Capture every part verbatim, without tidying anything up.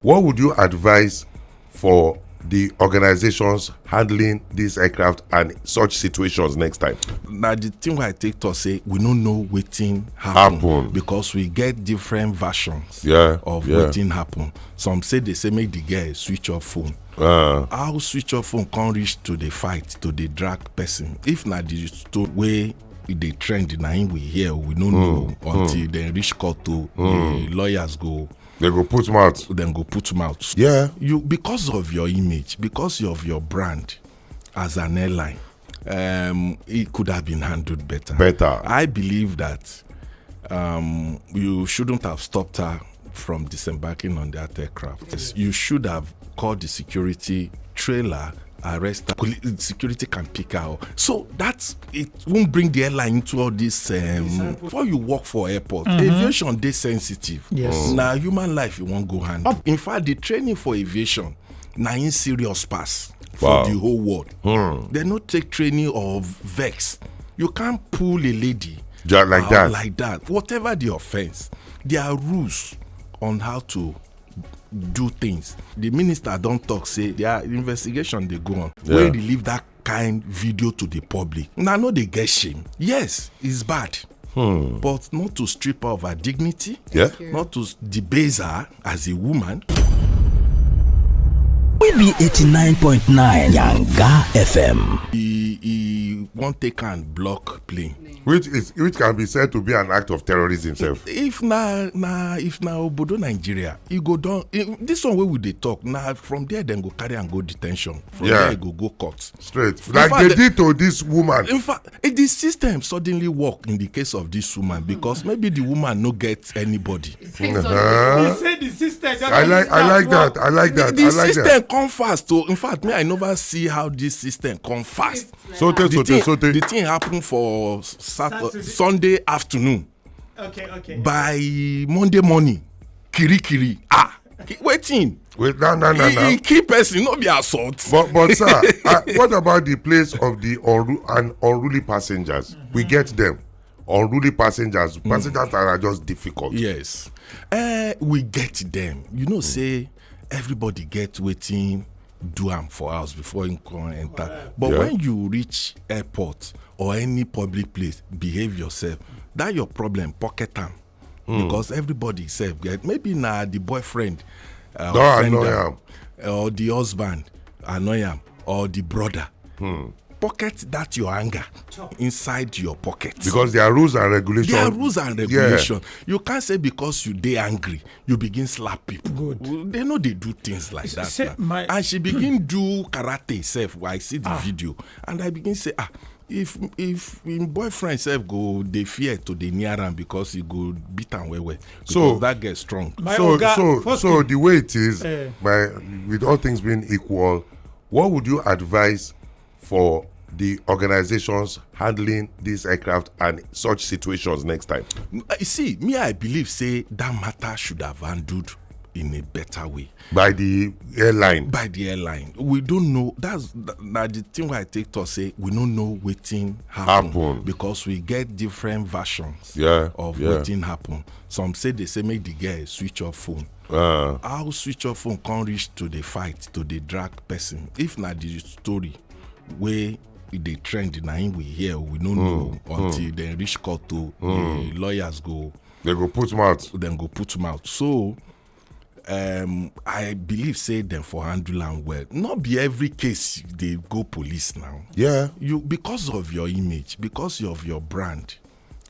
What would you advise for the organizations handling these aircraft and such situations next time? Na the thing wey I take talk say we no know wetin happen, Happen. Because we get different versions Yeah, of yeah. Wetin happen. Some say they say make the girl switch off phone. Uh, How switch off phone come reach to the fight, to the drag person? If na the story wey e dey trend, na him we hear, we no know until dem reach court, to the lawyers go they go put mouth. Dem go put mouth. Yeah. You, because of your image, because of your brand as an airline, um, it could have been handled better. Better. I believe that um, you shouldn't have stopped her from disembarking on that aircraft. Yes, you should have called the security trailer, arrest her. Poli- Security can pick her up. So that it won't bring the airline into all this. Um, before you work for airport, aviation dey sensitive. Yes. Na human life you wan go handle. In fact, the training for aviation na im serious pass for Wow. The whole world. Hmm. They no take training of vex. You can't pull a lady Just like out that. Like that. Whatever the offense, there are rules on how to do things. The minister don talk say their investigation dey go on. Yeah. Wey relieve that kind video to the public. Na no dey get shame. Yes, it's bad. But not to strip her of her dignity, Yeah. Not to s- debase her as a woman. We be eighty-nine point nine Yanga F M. He he wan take and block plane. Which is which can be said to be an act of terrorism self. If na na if na obodo Nigeria, e go don, e- this one wey we dey talk, na from there dem go carry and go detention. From Yeah. There e go go court. Straight. In Like fact, they the- did to this woman. In fact, eh, the system suddenly work in the case of this woman because maybe the woman no get anybody. He Uh-huh. said the system. I like I like that. I like that. The I like system that. Come fast. So in fact, me I never see how this system come fast. Sote, The sote, thing, sote. The thing happen for Saturday, Sunday afternoon. Okay, okay. By Monday morning, kiri kiri. Ah, wetin? Wait, no, no, no, He, no. He kill person, no be assault. But but sir, uh, what about the place of the unru- and unruly passengers? We get them. Unruly passengers, passengers that are just difficult. Yes. Uh, we get them. You know, say everybody get wetin do am for house before him come enter. But Yeah. When you reach airport or any public place, behave yourself. That your problem, pocket am. Because everybody self get, maybe na the boyfriend uh, Don offend annoy am, or the husband annoy am, or the brother. Pocket that your anger inside your pocket. Because there are rules and regulations. There are rules and Yeah. Regulation. You can't say because you dey angry, you begin slap people. Good. They know they do things like that. Say, Now. My- And she begin do karate self. I see the video and I begin say, ah, if if im boyfriend sef go dey fear to dey near am because he go beat am well well. So- Because that girl strong. My so oga, so first so thing- the way it is, Eh. my with all things being equal, what would you advise for the organizations handling these aircraft and such situations next time? Uh, you see, me I believe say that matter should have handled in a better way By the airline. By the airline. We don't know. That's th- na the thing why I take to say we don't know wetin happen, Happen. Because we get different versions Yeah, of yeah. Wetin happen. Some say they say make the girl switch off phone. Uh, How switch off phone come reach to the fight, to the drag person? If na the story wey e dey trend, na him we hear, we no know until dem reach court to the lawyers go they go put mouth. Dem go put mouth. So um, I believe say dem for handle am well. No be every case dey go police now. Yeah. You, because of your image, because of your brand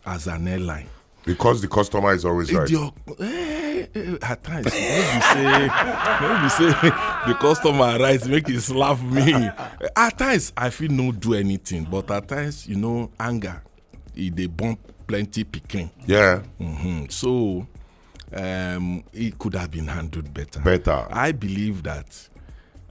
as an airline. Because the customer is always right. Idiot. Eh, eh, at times, maybe say, maybe say the customer rise make e slap me. At times, I fit no do anything, but at times, you know, anger, e dey born plenty pikin. Yeah. Hmm. So um, it could have been handled better. Better. I believe that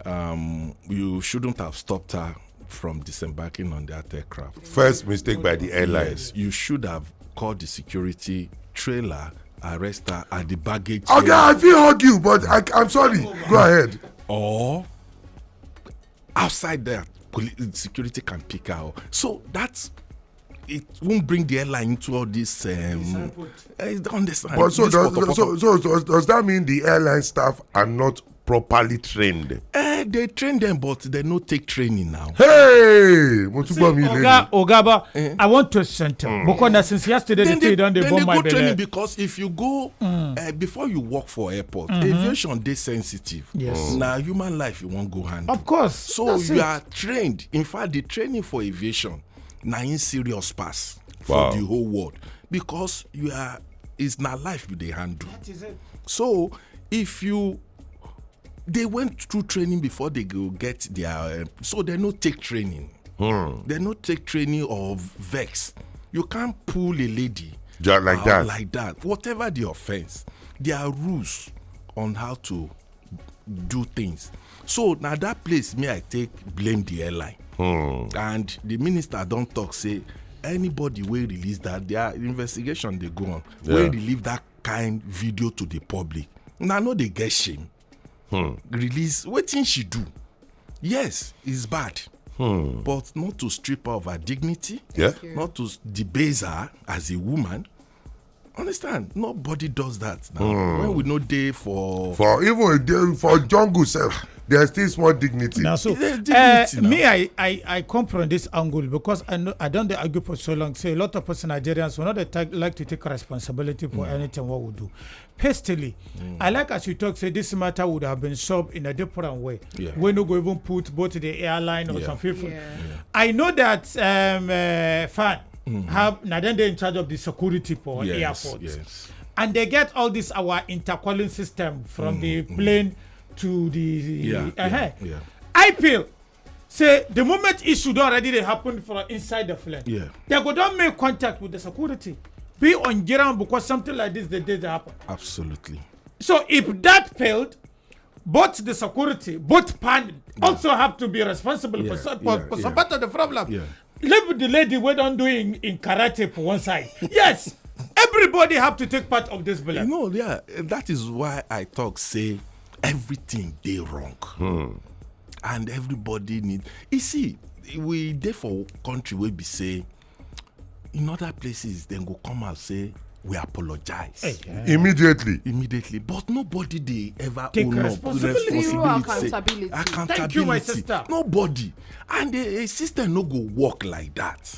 um, you shouldn't have stopped her from disembarking on that aircraft. First mistake by the airline. Yes, you should have called the security trailer, arrest her at the baggage Okay, area, I feel hug you, but I, I'm sorry. Go ahead. Or outside there, police security can pick her up. So that's it won't bring the airline into all this. Um, I don't understand. But so This does, potopoto. so, so, so does that mean the airline staff are not properly trained? Eh, they train them, but they no take training now. Hey, mo tún gbọ́ mi Oga, lẹ́nu. Oga, but I want to send him because na since yesterday Then the they, thing don dey then bomb they my go training belle. Because if you go uh, before you work for airport, aviation dey sensitive. Yes. Now human life you won't go handle. Of course, So that's you it. Are trained. In fact, the training for aviation na in serious pass Wow. For the whole world because you are is na life you dey handle. That is it. So if you they went through training before they go get their uh, so they no take training. They no take training of vex. You can't pull a lady Just like out that. Like that. Whatever the offense, there are rules on how to do things. So now that place me I take blame the airline. And the minister don't talk say anybody will release that their investigation they go on. Yeah. Will release that kind video to the public. Now no they get shame. Release wetin she do. Yes, it's bad. But not to strip her of her dignity. Yeah. Not to debase her as a woman. Understand? Nobody does that now. When we know day for For even a day- for jungle self, there's still small dignity. Now, so There's uh, dignity now. Me, I, I I come from this angle because I know I don't dey argue for so long. Say a lot of us Nigerians we not dey take, like to take responsibility for anything what we do. Personally, I like as you talk say this matter would have been solved in a different way. Yeah. We no go even put both the airline or Yeah. Some people. Yeah. I know that um, uh, fan have now then they in charge of the security for Yes, airports. Yes. And they get all this our intercalling system from the plane to the Yeah, uh-huh. yeah, yeah. I feel say the moment issue don already dey happen for inside the plane. Yeah. They go don make contact with the security, be on ground because something like this dey dey dey happen. Absolutely. So if that failed, both the security, both pan also have to be responsible Yeah, for, some- for, yeah, for yeah. some part of the problem. Yeah. Leave the lady wey don do in, in karate for one side. Yes, everybody have to take part of this You blame. know, yeah, that is why I talk say everything dey wrong. And everybody need you see, we dey for country wey be say in other places dem go come out say we apologize Immediately. Immediately, but nobody dey ever Take own up responsibility. Zero responsibility. Accountability. Thank you, my sister. Nobody. And the uh, system no go work like that.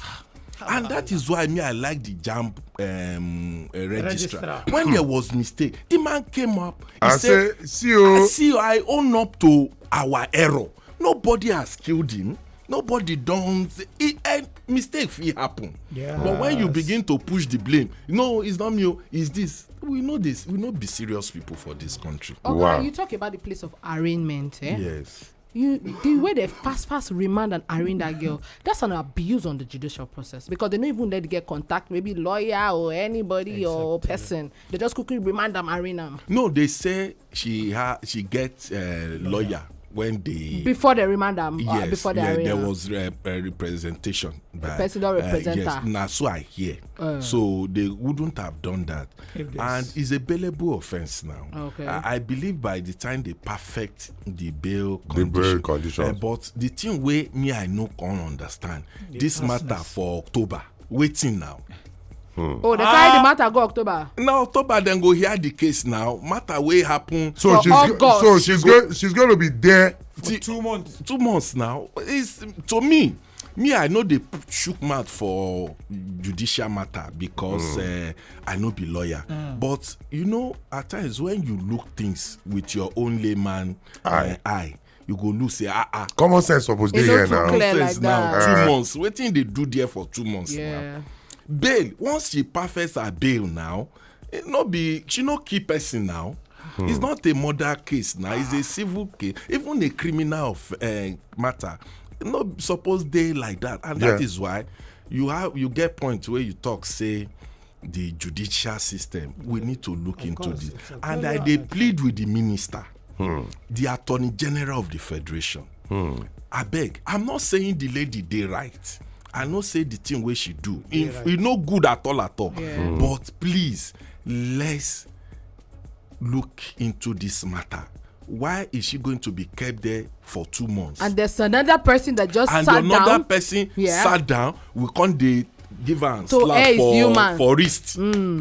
And that is why me I like the jump um, uh, registrar. Registrar. When there was mistake, the man came up. He I said, say, see, oh, I see, I own up to our error. Nobody has killed him. Nobody don't. It, and mistake fit happen. Yes. But when you begin to push the blame, no, it's not me. Oh, it's this. We know this. We no be serious people for this country. Oga, Wow. You talk about the place of arraignment. Eh? Yes. You the way they fast fast remand and arraign that girl, that's an abuse on the judicial process because they don't even let get contact maybe lawyer or anybody or person. They just quickly remand them, arraign them No, they say she ha she get uh, lawyer when they before they remand them. yes uh, before they yeah, arraign there them. Was uh, a representation by Person don uh, represent yes, her. Na so I hear. So they wouldn't have done that. If they And s- it's a bailable offense now. Okay. I, I believe by the time they perfect the bail The bail condition, condition. uh, but the thing wey me I no come understand this matter fastness. For October. Waiting now. Oh, they carry the matter go October. Now October then go hear the case now. Matter wey happen. So For she's August. So she's going. She's going to be there. For two months. Two months now is to me me I know they shook mouth for judicial matter because uh, I no be lawyer but you know at times when you look things with your own layman Eye. Uh, eye you go look say ah ah Common sense suppose It's dey not here too now. clear like Nonsense now that. Two months wetin dey do there for two months now Yeah. Bail once she perfects her bail now eh, no be she no kill person now it's not a murder case now it's a civil case even a criminal of uh, matter no suppose dey like that and that Yeah. is why you have you get point where you talk say the judicial system we need to look into course, this it's a and very I dey hard plead with the minister the attorney general of the federation abeg I'm not saying the lady dey right I know say the thing wey she do e e no good at all at all Yeah. But please let's look into this matter why is she going to be kept there for two months And there's another person that just and sat another down. person Yeah. Sat down we come dey give am So slap air is for human. for wrist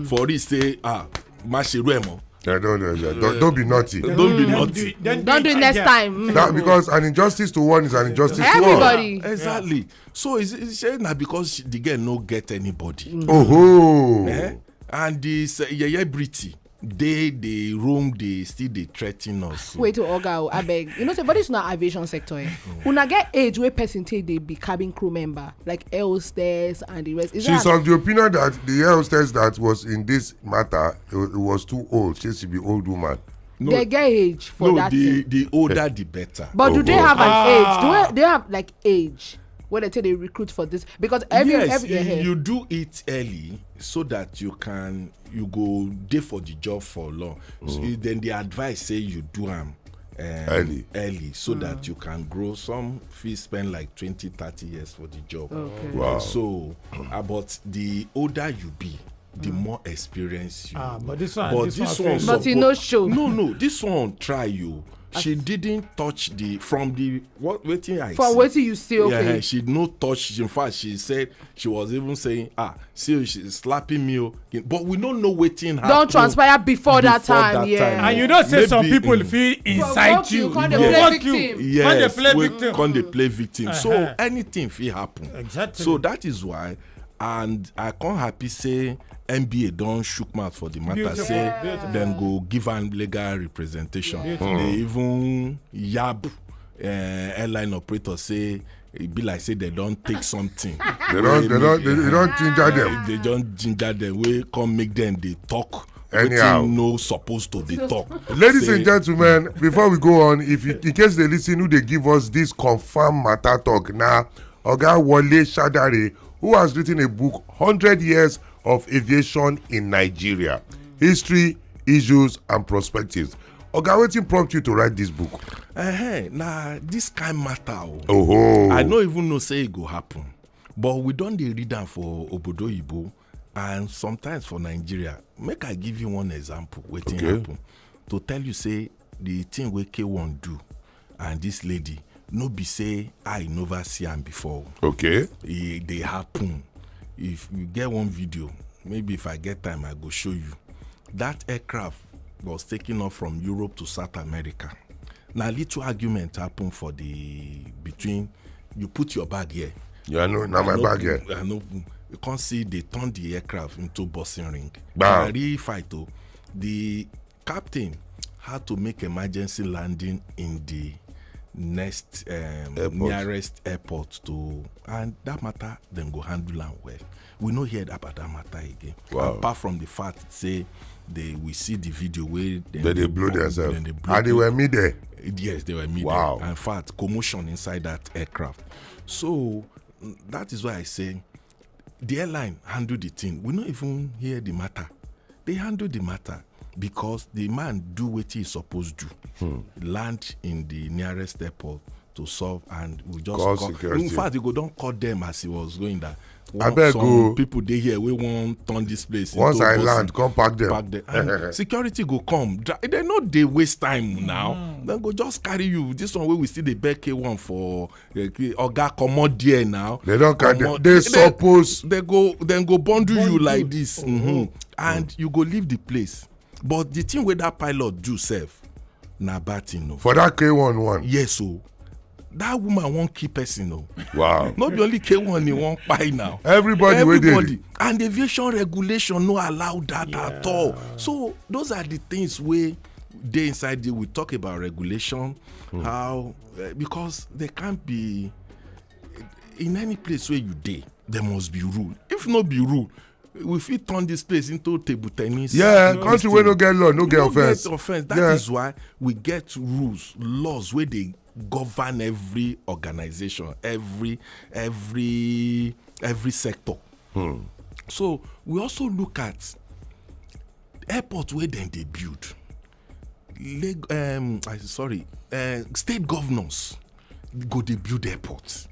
for wrist say ah má ṣe irú ẹ̀ mọ́. Yeah, don't, don't, don't, don't be naughty. Don't be naughty. Don't do it next time. Mm. That because an injustice to one is an injustice to all. Everybody. Exactly. So is it say na because the girl no get anybody. Oh ho. Eh? And this uh, yeye Britty dey dey roam dey still dey threaten us. So. Wait to Oga, oh, I beg. You know, say, but it's not aviation sector. Eh? Una get age where person take they be cabin crew member, like air hostess and the rest. Is She's that, of the opinion that the air hostess that was in this matter, it was too old. She should be old woman. No, they get age for no, that the thing. The older the better. But do they Oh, have oh. an age? Do they, do they have like age where they say they recruit for this? Because every Yes, every you, eh, you do it early so that you can you go dey for the job for long. So you- then the advice say you do am um, Early. early so that you can grow. Some fit spend like twenty, thirty years for the job. Okay. Wow. So, uh, but the older you be, the more experience you. Ah, but this one, But this, this one, one, fail. But you no show. No, no, this one try you. She didn't touch the from the what waiting I For see. waiting, you see, okay. Yeah, she no touch. In fact, she said she was even saying, "Ah, see, she's slapping me." Okay. But we don't know waiting. Don't transpire before, that time, yeah. And you know, say some Maybe, people mm. feel inside Provoke you. you, come dey Provoke play you. victim. Yes, Come dey play we victim. Come dey play victim. So Uh-huh. Anything fit happen. Exactly. So that is why, and I can't happy say N B A don't shook mouth for the matter. Beautiful, Say beautiful. Then go give am legal representation. Beautiful. They even yab uh, airline operator say e be like say they don't take something. They don't, they don't, they, they don't ginger them. They don't ginger them. We come make them they talk. Anyhow. Wetin no supposed to they talk. Ladies Say- and gentlemen, before we go on, if you, in case they listen, who they give us this confirm matter talk now, Oga Wale Shadare, who has written a book, Hundred Years of Aviation in Nigeria, History, Issues and Perspectives. Oga, wetin prompt you to write this book? Uh-huh. Now this kind matter. Oh. Oh ho. I no even know say e go happen, but we don dey read am for obodo oyibo and sometimes for Nigeria. Make I give you one example wetin Okay. Happen to tell you say the thing wey K one do and this lady no be say I never see am before. Okay. E dey happen. If you get one video, maybe if I get time I go show you. That aircraft was taken off from Europe to South America. Na little argument happen for the between you put your bag here. Yeah, no, now my I no- bag here. I no, you can't see they turn the aircraft into boxing ring. Bam. Na real fight o. The captain had to make emergency landing in the next um, Airport. Nearest airport to, and that matter then go handle am well. We no hear about that matter again. Wow. Apart from the fact say they we see the video where They, they blow themselves. Then they blow And they it. Were me there. Yes, they were me Wow. there. In fact, commotion inside that aircraft. So mm, that is why I say the airline handle the thing. We no even hear the matter. They handle the matter because the man do what he supposed to do. Land in the nearest airport to solve and we just Call call, security. In fact, he go don't call them as he was going that. Abeg Some o. People dey here we won't turn this place. Once into I boxing. Land, come pack them. Back there. And security go come. Dra- They no dey waste time now. Then go just carry you. This one wey we still dey beg K one for uh, Oga comot there now. They don't carry them. Comot- They suppose. They go then go bundle you Bundle. Like this. Mhm. And you go leave the place. But the thing wey that pilot do sef na bad thing o. For that K one one. Yes o. That woman wan kill person o. Wow. No be only K one he wan kpai now. Everybody wey dey. And aviation regulation no allow that at all. So those are the things wey dey inside there. We talk about regulation, how uh, because there can't be in any place where you dey, there must be rule. If no be rule, we fit turn this place into table tennis. Yeah, This country wey thing. No get law, no get No offense. Get offense. That Yeah. Is why we get rules, laws where they govern every organization, every every every sector. So we also look at airport where then they build. Leg, um, I sorry, uh, state governors go they build airports.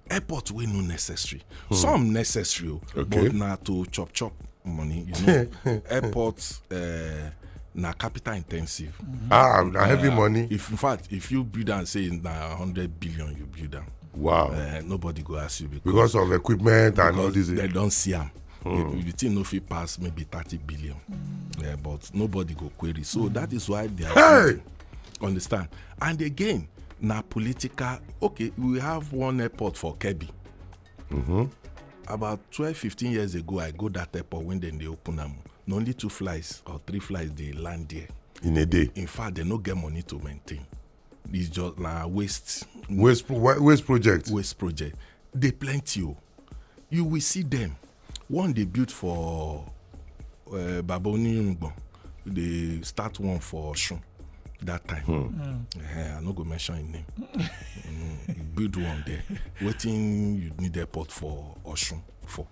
Airport wey no necessary. Some necessary o, Okay. But na to chop chop money. You know, airport uh, na capital intensive. Ah, na heavy money. If in fact, if you build and say na hundred billion you build am, Wow. Uh, nobody go ask you because, because of equipment and all this. They don't see am. Hmm. The, the thing no fit pass maybe thirty billion. Yeah, but nobody go query. So that is why they are, hey! Understand? And again, na political. Okay, we have one airport for Kebbi. Mm-hmm. About twelve, fifteen years ago, I go that airport when dem dey open am. Na only two flights or three flights dey land there. In a day? In fact, they no get money to maintain. It's just na waste. Waste pro-, wa-, waste project. Waste project. They plenty o. You will see them. One they built for, uh, Baba Oniyungbo. They start one for Osun that time. Hmm. Eh, I no go mention him name. Mm, build one there. Wetin you need airport for Osun for?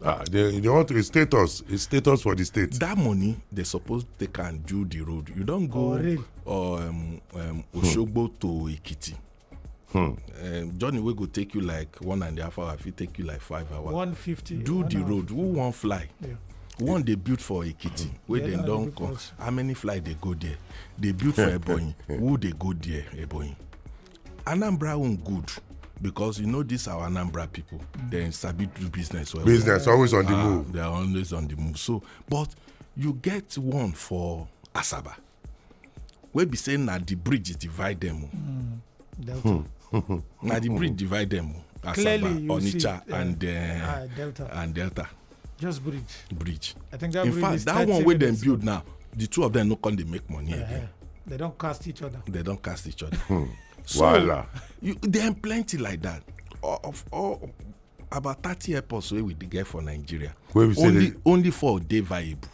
Ah, they, they want a status, a status for the state. That money, they suppose take and do the road. You don't go or rail. Or, um, um, Osogbo to Ekiti. Hmm. Um, journey wey go take you like one and a half hour, fit take you like five hours. One fifty, do one the hour road. Who wan fly? Yeah. One they built for Ekiti, wey dem don come. How many flight they go there? They built for Ebonyi. Who they go there, Ebonyi? Anambra own good because you know this our Anambra people. They sabi do business well. Business always on the move. They are always on the move. So, but you get one for Asaba. Wey be say na the bridge divide them. Delta. Na the bridge divide them. Asaba, Onitsha, and, uh, Delta. And Delta. Just bridge. Bridge. I think that bridge is thirty minutes. In fact, that one wey dem build now, the two of them no come dey make money again. They don't cast each other. They don't cast each other. So, you, there are plenty like that. Of all, about thirty airports wey we dey get for Nigeria. Wey we say only, only four dey viable.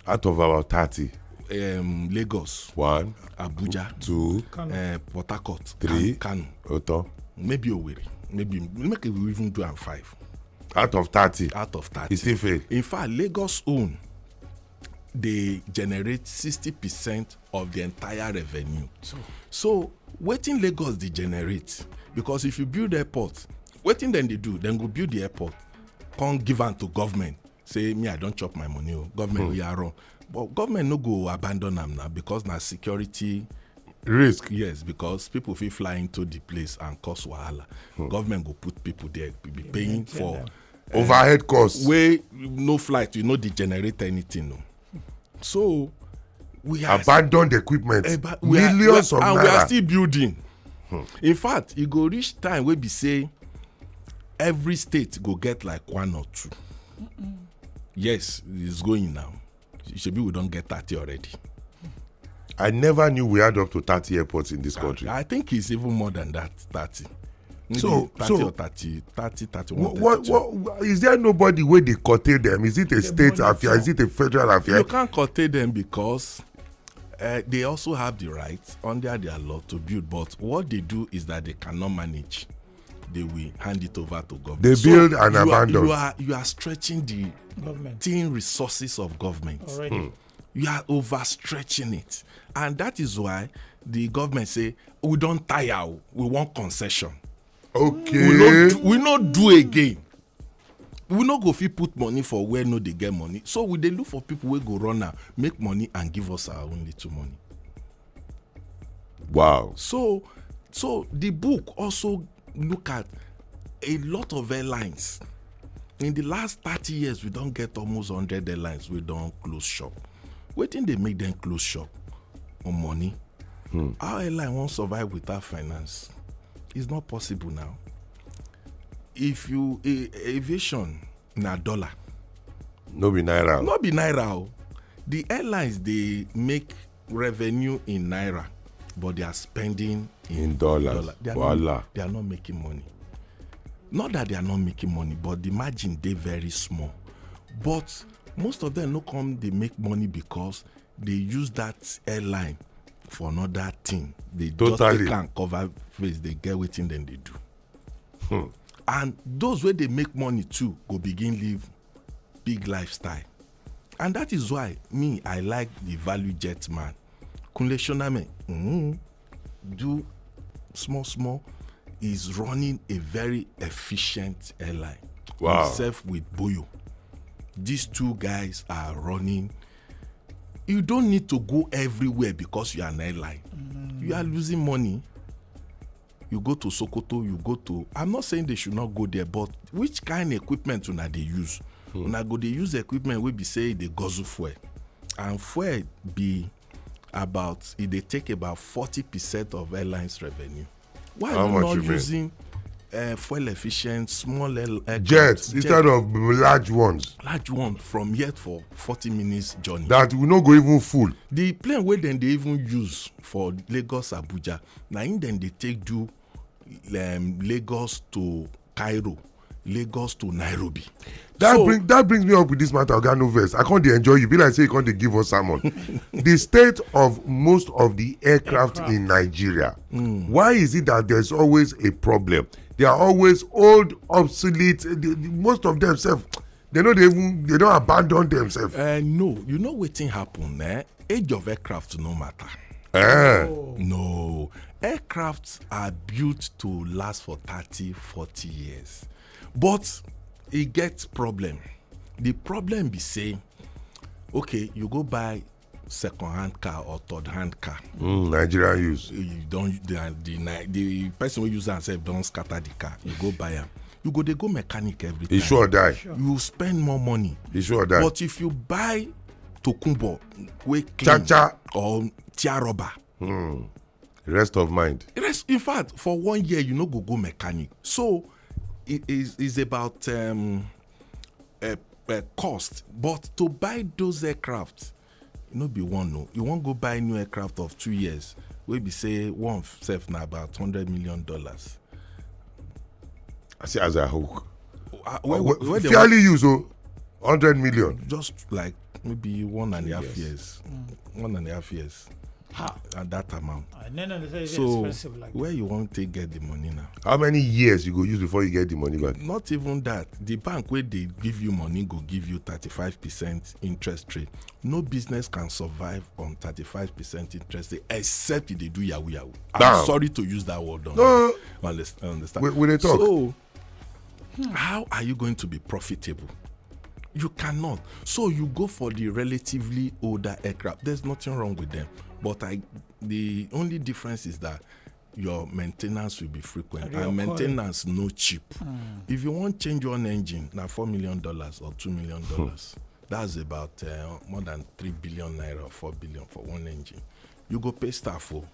Out of about thirty? Um, Lagos. One. Abuja. Two. Kano. Uh, Port Harcourt. Three. Kan-, Kano. Oto. Maybe Owerri. Maybe, make we even do am five. Out of thirty? Out of thirty. E still fail. In fact, Lagos own dey generate sixty percent of the entire revenue. So, wetin Lagos dey generate? Because if you build airport, wetin dem dey do? Dem go build the airport, come give am to government. Say, "Me, I don chop my money o. Government, oya run." But government no go abandon am now because na security risk. Yes, because people fit fly into the place and cause wahala. Government go put people there, be paying for, uh, overhead costs. Wey no flight, you no dey generate anything, no. So, we are abandoned equipment. Millions of naira. And we are still building. In fact, e go reach time wey be say every state go get like one or two. Yes, it's going now. Shebi we don get thirty already. I never knew we had up to thirty airports in this country. I, I think it's even more than that, thirty. Maybe so, thirty so or thirty, thirty, thirty-one, what, what, thirty-two. What, is there nobody wey dey curtail them? Is it a state affair? Is it a federal affair? You can't curtail them because, uh, they also have the right under their law to build, but what they do is that they cannot manage. They will hand it over to government. They build and abandon. So you are, you are, you are stretching the government, thing resources of government already. You are overstretching it. And that is why the government say, "We don tire o, we want concession." Okay. We no do, we no do again. We no go fit put money for where no dey get money. So we dey look for people wey go run am, make money and give us our own little money. Wow. So, so the book also look at a lot of airlines. In the last thirty years, we don get almost hundred airlines wey don close shop. Wetin dey make them close shop? On money. How airline wan survive without finance? It's not possible now. If you, a-, aviation na dollar. No be naira o. No be naira o. The airlines dey make revenue in naira, but they are spending in dollar. They are not, they are not making money. Not that they are not making money, but the margin dey very small. But most of them no come dey make money because they use that airline for another thing. They just take am cover face. They get wetin dem dey do. And those wey dey make money too go begin live big lifestyle. And that is why me, I like the value jet man. Kunle Shoname, mm, do small, small, is running a very efficient airline. Wow. Himself with Boyo. These two guys are running. You don't need to go everywhere because you are an airline. You are losing money. you go to Sokoto, you go to, I'm not saying they should not go there, but which kind equipment una dey use? Una go dey use equipment wey be say e dey guzzle fuel, and fuel be about, e dey take about forty percent of airlines revenue. Why are you not using uh, fuel efficient small air- aircraft, Jets instead of large ones large one from here for forty minutes journey? That we no go even full. The plane wey dem dey even use for Lagos Abuja, na im dem dey take do um, Lagos to Cairo, Lagos to Nairobi. That So- bring that brings me up with this matter, Oga, no vex. I can't dey enjoy you. Be like say you can't dey give us sermon. The state of most of the aircraft, in Nigeria. Why is it that there's always a problem? They are always old, obsolete. The- the- most of themselves, they know they even they don't abandon themselves. Uh, no, you know wetin happen, eh? Age of aircraft no matter. Eh. No, aircrafts are built to last for thirty, forty years, but e get problem. The problem be say, okay, you go buy second hand car or third hand car. Mm, Nigerian use. You don the the, the, the person wey use am sef don scatter the car. You go buy am. You go dey go mechanic every time. E sure die. You spend more money. E sure die. But if you buy Tokunbo wey clean Cha-cha. or tear rubber, Rest of mind. rest, in fact, for one year you no go go mechanic. So it is is about um, a, a cost. But to buy those aircraft, no be one, no. You wan go buy new aircraft of two years, wey be say one sef na about hundred million dollars. I see as I hook. Uh, where, Well, where they fairly use o, hundred million. Just like maybe one and a half years, one and a half years, at that amount. I no know say it's So expensive like where you wan take get the money now? How many years you go use before you get the money back? Not even that. The bank wey dey give you money go give you thirty-five percent interest rate. No business can survive on thirty-five percent interest rate except if they do yahoo yahoo. I'm Bam. Sorry to use that word. On No. Understand? Understand? We- we dey talk. So, how are you going to be profitable? You cannot. So you go for the relatively older aircraft. There's nothing wrong with them. But I, the only difference is that your maintenance will be frequent, Your and current- maintenance no cheap. If you wan change one engine, na four million dollars or two million dollars. That's about uh, more than three billion naira or four billion for one engine. You go pay staff o,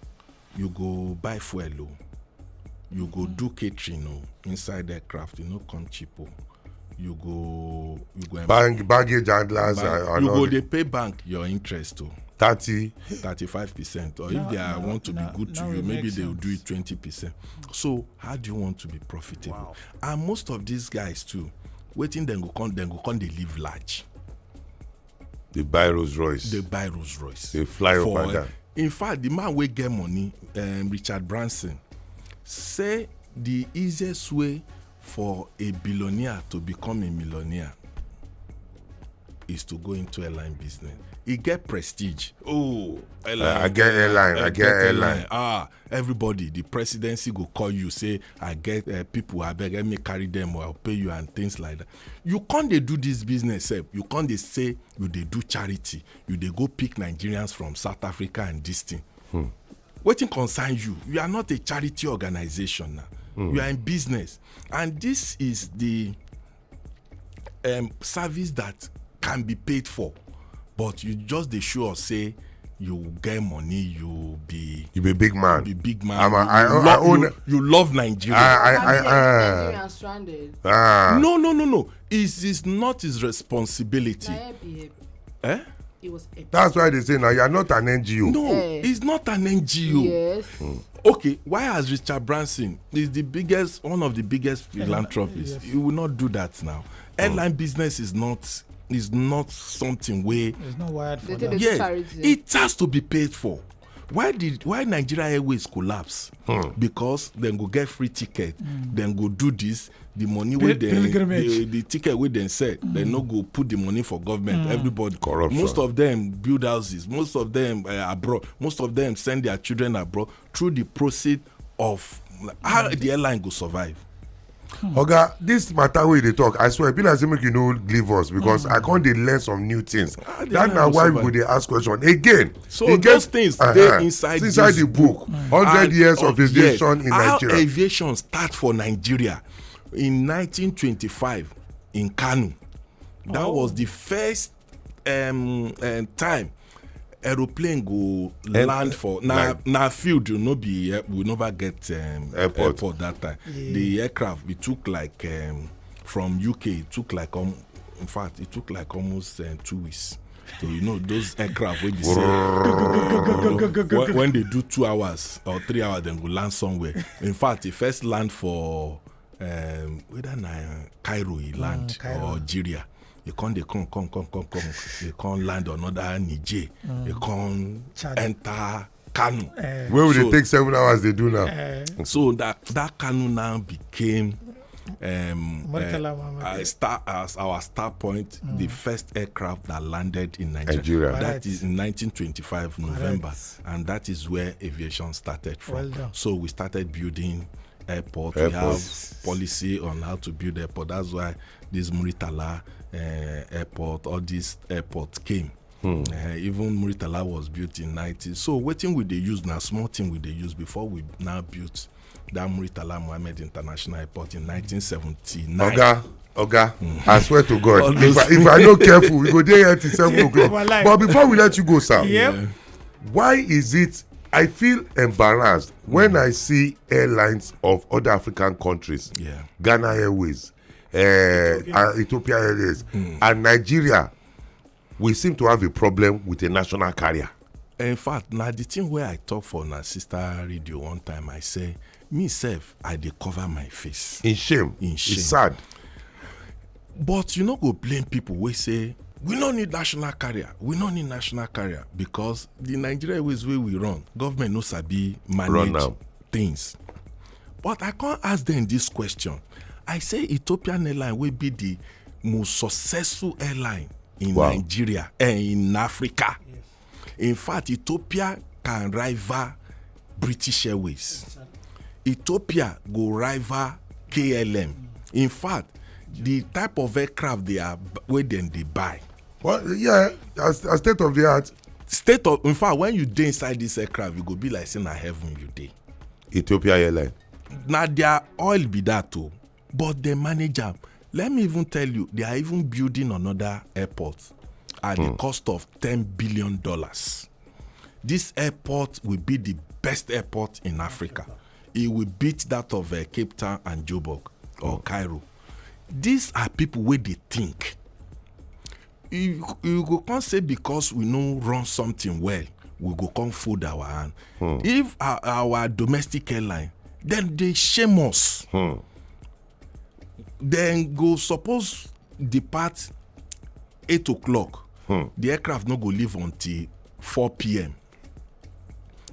you go buy fuel o, you go do catering o inside aircraft. E no come cheap o. You go you go em- Bank baggage handlers bank- and, and you all go the- dey pay bank your interest o, thirty. thirty-five percent, or No, if they are no, want to no, be good to no, you, it maybe makes they will do it sense. Twenty percent. So how do you want to be profitable? Wow. And most of these guys too, wetin dem go come, dem go come dey live large. They buy Rolls Royce. They buy Rolls Royce. They fly up For- and down. In fact, the man wey get money, um, Richard Branson, say the easiest way for a billionaire to become a millionaire is to go into airline business. E get prestige. Oh, airline. I get airline, I get airline. Ah, everybody, the presidency go call you, say, "I get uh, people, I beg, let me carry them, or I'll pay you," and things like that. You can't dey do this business sef. You can't dey say you dey do charity. You dey go pick Nigerians from South Africa and this thing. Wetin concern you? You are not a charity organization now. You are in business, and this is the um, service that can be paid for, but you just dey show us say you get money, you be You be big man. be big man. I'm a- you, I- you I love, own- you, you love Nigeria. I, I, And I, then uh, Nigerians stranded. ah. No, no, no, no. It's, it's not his responsibility. Na epic. Eh? It was epic. That's why they say now you are not an N G O. No, Eh. It's not an N G O. Yes. Okay, why has Richard Branson is the biggest, one of the biggest philanthropists? Yes. He will not do that now. Airline business is not is not something where It's not wired They for take that. it- yes, charity. It has to be paid for. Why did why Nigeria Airways collapse? Because then go get free ticket, then go do this. The money wey Pil- dem pilgrimage. the, the ticket wey dem sell, dem no go put the money for government. Everybody, Corruption. Most of them build houses. Most of them uh, abroad. Most of them send their children abroad through the proceed of how the airline go survive. Oga, this matter wey you dey talk, I swear, be like say make you no leave us, because I come dey learn some new things. Ah, dey That learn na why also we go dey ask question again. So E get- those things Uh-huh. dey inside It's inside this the book. book. Hundred And, years uh, of aviation yes. in How Nigeria. Aviation start for Nigeria in nineteen twenty-five in Kano. That was the first um, um, time aeroplane go Air- land for na like- na field, you know, be eh, we never get um, Airport. Airport that time. The aircraft, it took like um, from U K, it took like um, in fact, it took like almost um, two weeks. So you know those aircraft wey be say when, when they do two hours or three hours, then go land somewhere. In fact, e first land for um, whether na Cairo e land Cairo. Or Algeria. E come dey come come come come come. E come land another Niger. E come Chad. Enter Kano. Eh, Wey we dey So- take seven hours dey do now. eh, So that that Kano now became um, Murtala uh, Mohammed. uh, star as our start point, the first aircraft that landed in Nigeria. Nigeria. That Correct. is in nineteen twenty-five November, Correct. And that is where aviation started from. Well done. So we started building airport. Airport. We have policy on how to build airport. That's why this Muritala uh, airport, all this airport came. Uh, even Muritala was built in nineteen. So wetin we dey use na small thing we dey use before we now built that Muritala Mohammed International Airport in nineteen seventy-nine. Oga, Oga, I swear to God, All if those I, if I no careful, we go dey here till seven o'clock. Wallahi. But before we let you go, sir, Yep. why is it I feel embarrassed when I see airlines of other African countries, Yeah. Ghana Airways, uh, uh, Ethiopia Airways, and Nigeria, we seem to have a problem with a national carrier. In fact, na the thing wey I talk for na sister radio one time, I say, me sef, I dey cover my face. In shame. In shame. It's sad. But you no go blame people wey say, we no need national carrier, we no need national carrier, because the Nigeria ways wey we run, government no sabi manage Run am. Things. But I can't ask them this question. I say Ethiopian Airline will be the most successful airline in Wow. Nigeria and in Africa. In fact, Ethiopia can rival British Airways. Ethiopia go rival K L M. In fact, the type of aircraft they are where then they buy. Well, yeah, as, as state of the art. State of, in fact, when you dey inside this aircraft, you go be like say na heaven you dey. Ethiopia Airline. Na their oil be that o, but they manage am. Let me even tell you, they are even building another airport at the cost of ten billion dollars. This airport will be the best airport in Africa. It will beat that of uh, Cape Town and Joburg or Cairo. These are people wey dey think. You, you go come say because we no run something well, we go come fold our hand. If our, our domestic airline, then they shame us. Then go suppose depart eight o'clock. The aircraft no go leave until four p.m.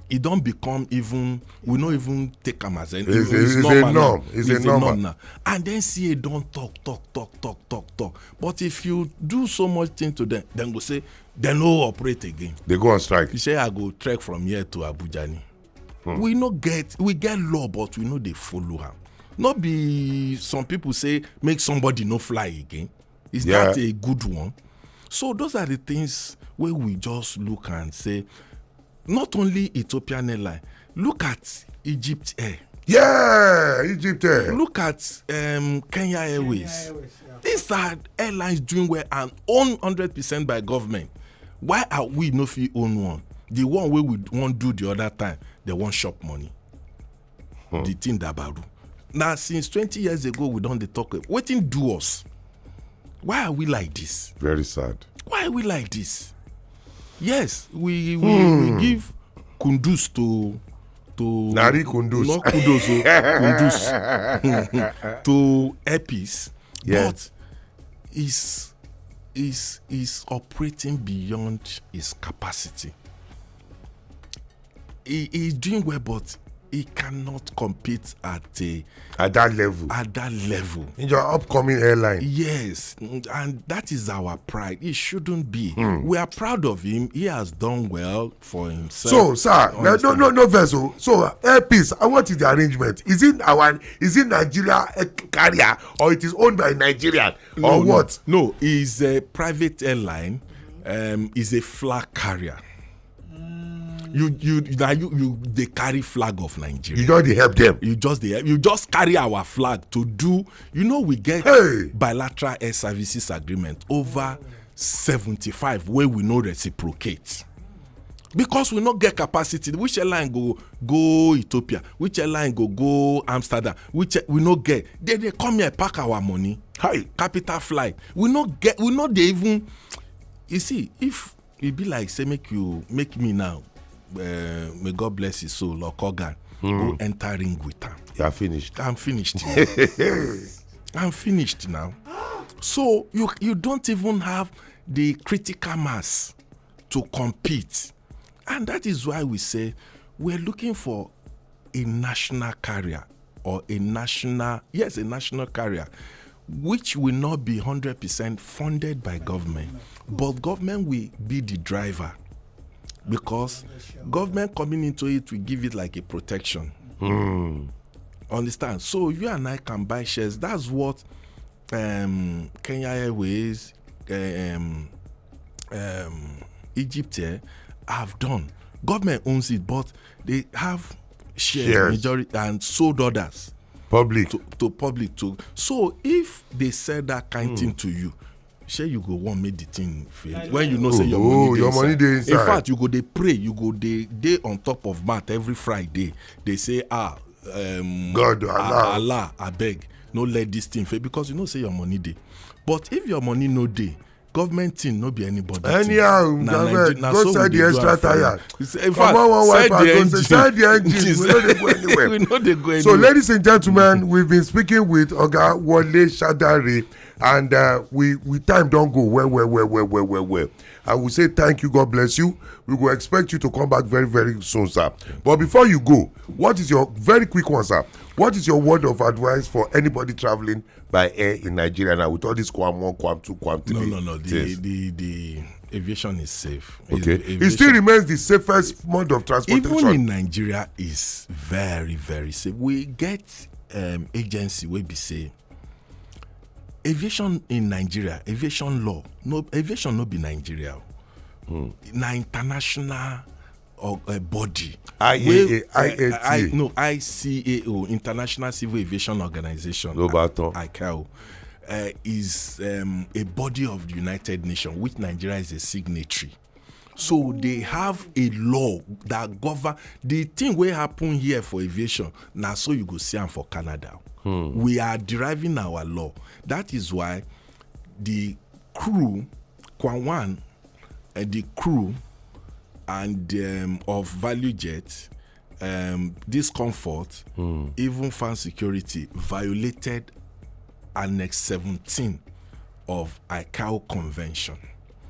E don become even, we no even take am as any. It's a- it's a norm. It's a norm. Now. And then C A don talk, talk, talk, talk, talk, talk. But if you do so much thing to them, then go say they no operate again. They go on strike. You say I go trek from here to Abuja ni. We no get, we get law, but we no dey follow am. No be some people say make somebody no fly again. Is Yeah. That a good one? So those are the things where we just look and say, not only Ethiopian Airline, look at Egypt Air. Yeah, Egypt Air. Look at um, Kenya Airways. Airways, yeah. These are airlines doing well and owned hundred percent by government. Why are we no fit own one? The one wey we wan do the other time, they wan chop money. The thing dabaru. Na since twenty years ago we don dey talk. Wetin do us? Why are we like this? Very sad. Why are we like this? Yes, we we, we give kundus to to Nari kundus. Not kudos o, kundus to Epis, Yeah. But is is is operating beyond his capacity. He is doing well, but he cannot compete at a at that level. At that level. In your upcoming airline. Yes, and that is our pride. It shouldn't be. Hmm. We are proud of him. He has done well for himself. So, sir, no, no, no, no, so, so, uh, Air Peace, uh, what is the arrangement? Is it our, is it Nigeria, uh, carrier, or it is owned by Nigerian, no, or no, what? No, it's a private airline. Um, is a flag carrier. You you now you you they carry flag of Nigeria. You just dey help them. You just dey help. You just carry our flag to do. You know we get hey. Bilateral air services agreement over seventy-five wey we no reciprocate. Because we no get capacity, which airline go go Ethiopia, which airline go go Amsterdam, which we no get. They they come here pack our money. Hi, capital flight. We no get. We no dey even. You see, if e be like say make you make me now, uh, may God bless his soul, Okogan, mm. Go enter ring with am. You are finished. I'm finished. I'm finished now. So you you don't even have the critical mass to compete, and that is why we say we're looking for a national carrier or a national, yes, a national carrier, which will not be hundred percent funded by government, but government will be the driver, because government coming into it will give it like a protection. Mm. Understand? So you and I can buy shares. That's what, um, Kenya Airways, um, um, Egypt Air have done. Government owns it, but they have shares, shares. Majority and sold others. Public. To, to public to. So if they sell that kind mm. thing to you, shey you go wan make the thing fail when you know say your oh, money dey inside. Your money dey inside. In fact, you go dey pray, you go dey dey on top of mat every Friday. Dey say, ah, um, God, Allah, Allah, abeg, no let this thing fail, because you know say your money dey. But if your money no dey, government thing no be anybody thing. Anyhow, na government, Nigeria, na go so sell we the dey do extra our tire. In fact, comot one sell wiper, the go engine. Sell the engine. We no dey go anywhere. We no dey go anywhere. So, ladies and gentlemen, we've been speaking with Oga Wole Shadari, and, uh, we, we time don go well, well, well, well, well, well, well. I will say thank you, God bless you. We go expect you to come back very, very soon, sir. But before you go, what is your, very quick one, sir? What is your word of advice for anybody traveling by air in Nigeria now with all this Quam one, Quam two, Quam three? No, no, no. The, things? The, the aviation is safe. Okay. Aviation, it still remains the safest mode of transportation. Even in Nigeria is very, very safe. We get, um, agency wey be say aviation in Nigeria, aviation law, no, aviation no be Nigeria. Hmm. Na international or, uh, body. I A A, wey, uh, I A T A. I, no, I C A O, International Civil Aviation Organization. Ló bá tán. I C A O, uh, is, um, a body of the United Nations, which Nigeria is a signatory. So they have a law that govern the thing wey happen here for aviation. Na so you go see am for Canada. Hmm. We are deriving our law. That is why the crew, Kwan One, uh, the crew, and, um, of ValueJet, um, Discomfort, hmm. Even Fan Security violated Annex seventeen of I C A O Convention.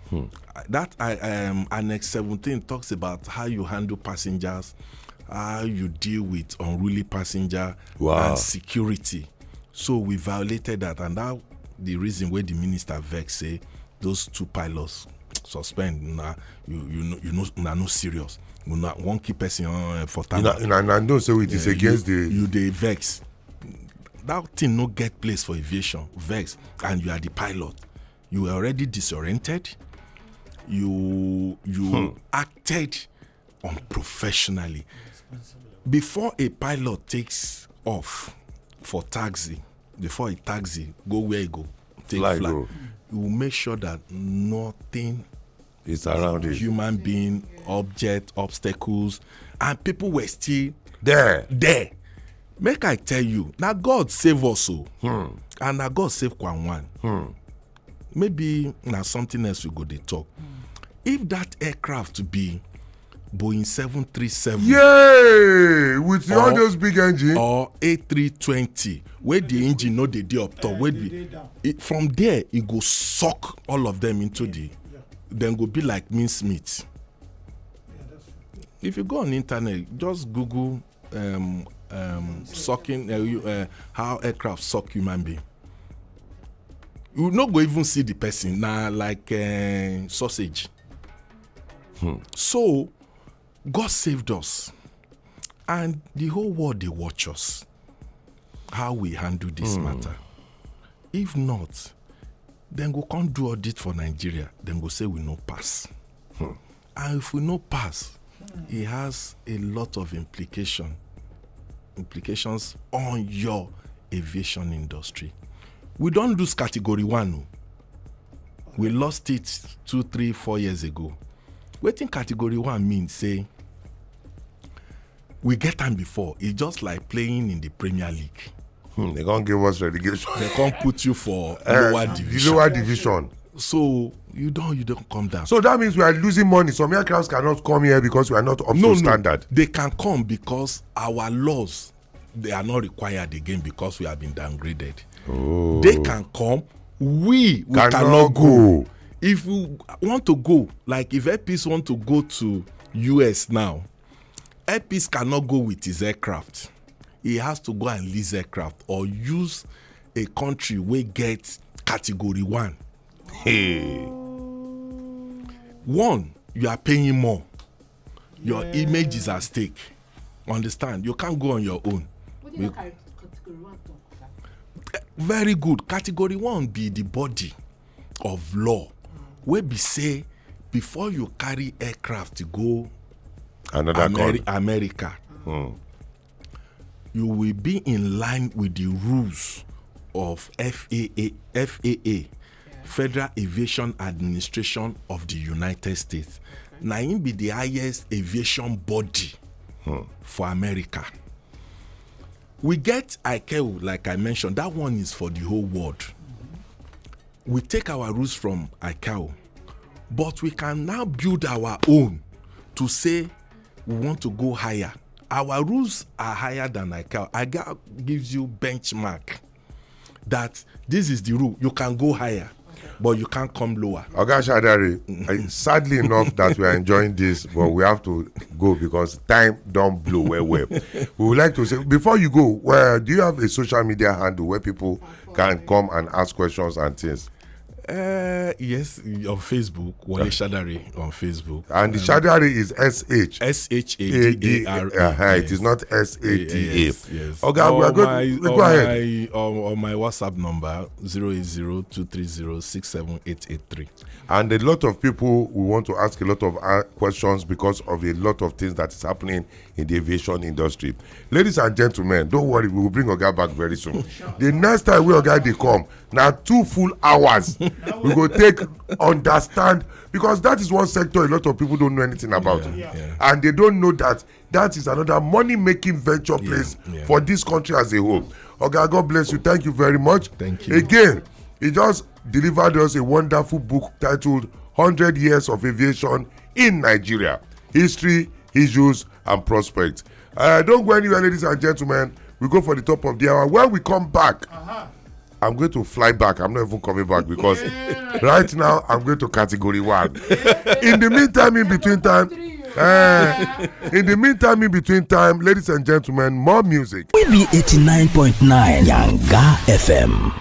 Hmm. Uh, that, uh, um, Annex seventeen talks about how you handle passengers, how you deal with unruly passenger, wow. And security. So we violated that, and that the reason where the minister vex say those two pilots suspend, na you, you know, you know, na no serious. Una wan keep person on, uh, for time. Una, una, una know say it is, uh, against you, the, you dey vex. That thing no get place for aviation. Vex, and you are the pilot. You were already disoriented. You, you hmm. acted unprofessionally. Before a pilot takes off for taxi, before a taxi go where he go take fly, fly, you will make sure that nothing is around it. Human being, object, obstacles, and people were still there. There. Make I tell you, now God save us, oh, hmm. And now God save Kwan One. Hmm. Maybe na something else we go dey talk. If that aircraft be Boeing seven three seven, yay, with all those big engine, or A three twenty, where the engine no dey dey up top, where the, it, from there e go suck all of them into the, then go be like mincemeat. If you go on internet, just Google um, um, sucking, uh, you- uh, how aircraft suck human being. You no go even see the person na like uh, sausage. So God saved us, and the whole world dey watch us. How we handle this matter? If not, dem go come do audit for Nigeria. Dem go say we no pass. And if we no pass, it has a lot of implication, implications on your aviation industry. We don lose category one. Oh. We lost it two, three, four years ago. Wetin category one mean? Say we get am before. E just like playing in the Premier League. Hmm, they can't give us relegation. They can't put you for uh, lower division. The lower division. So you don't you don't come down. So that means we are losing money. Some aircrafts cannot come here because we are not up no, to no. standard. They can come because our laws they are not required again because we have been downgraded. Oh. They can come. We we cannot, cannot go. go. If we want to go, like if F Ps want to go to U S now, F Ps cannot go with his aircraft. He has to go and lease aircraft or use a country wey get category one. Hey. One, you are paying more. Your image is at stake. Understand? You can't go on your own. Wetin that category one talk? Very good. Category one be the body of law wey be say before you carry aircraft go another Ameri- country. America, you will be in line with the rules of F A A, F A A, Federal Aviation Administration of the United States. Na im be the highest aviation body for America. We get ICAO, like I mentioned, that one is for the whole world. We take our rules from ICAO, but we can now build our own to say we want to go higher. Our rules are higher than ICAO. ICAO gives you benchmark that this is the rule. You can go higher, but you can't come lower. Oga Shadari, I- sadly enough that we are enjoying this, but we have to go because time don't blow well well. We would like to say, before you go, well, do you have a social media handle where people can come and ask questions and things? Uh, yes, on Facebook, Wale Shadari on Facebook. And the Shadari is S H. S H A D A R A. Uh-huh, it is not S A T A. Yes, yes. Okay, we are going. My, go on ahead. My, um, on my WhatsApp number, zero eight zero two three zero six seven eight eight three. And a lot of people, we want to ask a lot of uh, questions because of a lot of things that is happening in the aviation industry. Ladies and gentlemen, don't worry, we will bring Oga back very soon. The next time we Oga dey come, now two full hours we go take understand, because that is one sector a lot of people don't know anything about. Yeah, yeah. And they don't know that that is another money-making venture place yeah. for this country as a whole. Oga, God bless you. Thank you very much. Thank you. Again, he just delivered us a wonderful book titled Hundred Years of Aviation in Nigeria: History, Issues, and Prospects. Uh, don't go anywhere, ladies and gentlemen. We go for the top of the hour. When we come back, I'm going to fly back. I'm not even coming back because right now I'm going to category one. In the meantime, in between time, uh, in the meantime, in between time, ladies and gentlemen, more music. We be eighty-nine point nine Yanga F M.